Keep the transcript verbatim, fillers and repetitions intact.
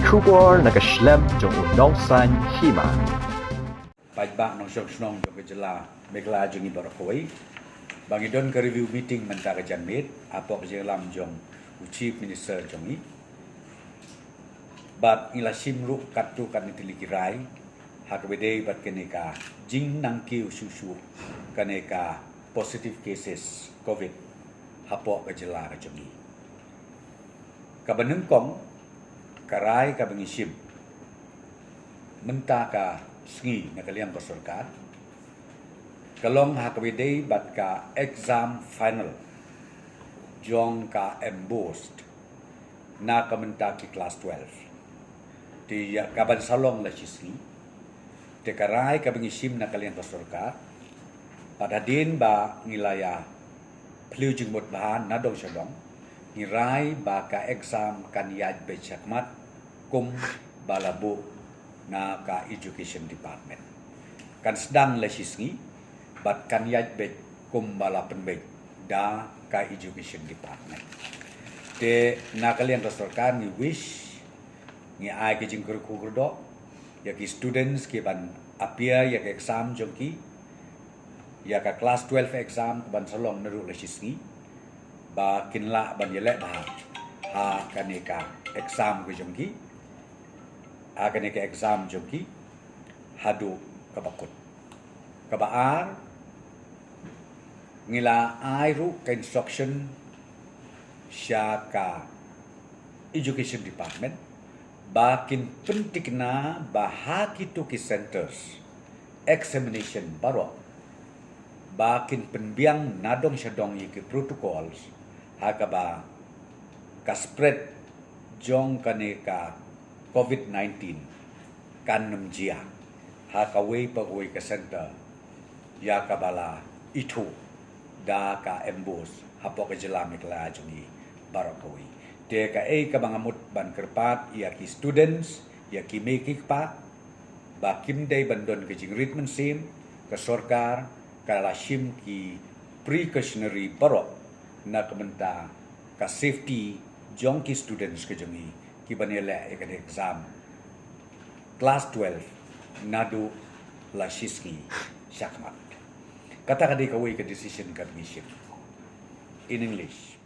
Khubor na ka shlem jong u nongsan hima. Paidbah nongshong shnong jong ka jylla Meghalaya jong ngi baroh kawei. Ba ngi don ka review meeting mynta ka janmiet hapoh ka jingïalam jong u Chief Minister jong ngi. Bad ngi la shim ruh katto katne tylli ki rai ha kaba ïadei bad kane ka jingnang kiew shuh shuh kane ka positive cases COVID hapoh ka jylla ka jong ngi. Kaba nyngkong, ka rai kaba ngi shim mynta ka sngi na ka liang ka sorkar ka long ha kaba ïadei bad ka exam final jong ka MBOSE na ka bynta ki klas twelve. Te ïa kaban sa long la shisngi. Te ka rai kaba ngi shim na ka liang ka sorkar, pat hadien ba ngi la ïa phylliew jingmut bha na dong sha dong, ngi rai ba ka exam kan ïaid beit shakhmat kumba la buh na ka Education Department. Kan sdang la shisngi bad kan ïaid beit kumba la pynbeit da ka Education Department. Te na ka liang ka sorkar ngi wish, ngi ai ka jingkyrkhu kyrdoh ïa ki students kiban appear ïa ka exam jong ki, ïa ka klas twelve exam kaban sa long naduh la shisngi, ba kin lah ban ïaleh bha ha kane ka exam ka jong ki, ha kane ka exam jong ki haduh kaba kut. Kaba ar, ngi la ai ruh ka instruction sha ka Education Department ba kin pyntikna ba ha kito ki centres examination baroh ba kin pynbiang na dong sha dong ïa ki protocols ha kaba ka spread jong kane ka COVID nineteen kan nym jia ha kawei pa kawei ka centre ïa kaba la ithuh da ka MBOSE hapoh ka jylla Meghalaya jong ngi baroh kawei. Te kaei kaba nga mut ban kyrpad ïa ki students, ïa ki mei ki kpa, ba kim dei ban don ka jingrit mynsiem, ka sorkar ka la shim ki precautionary baroh na ka bynta ka safety jong ki students ka jong ngi kiban ïaleh ïa ka exam klas twelve naduh la shisngi shakhmat. Kata ka dei kawei ka decision kaba ngi shim. In English.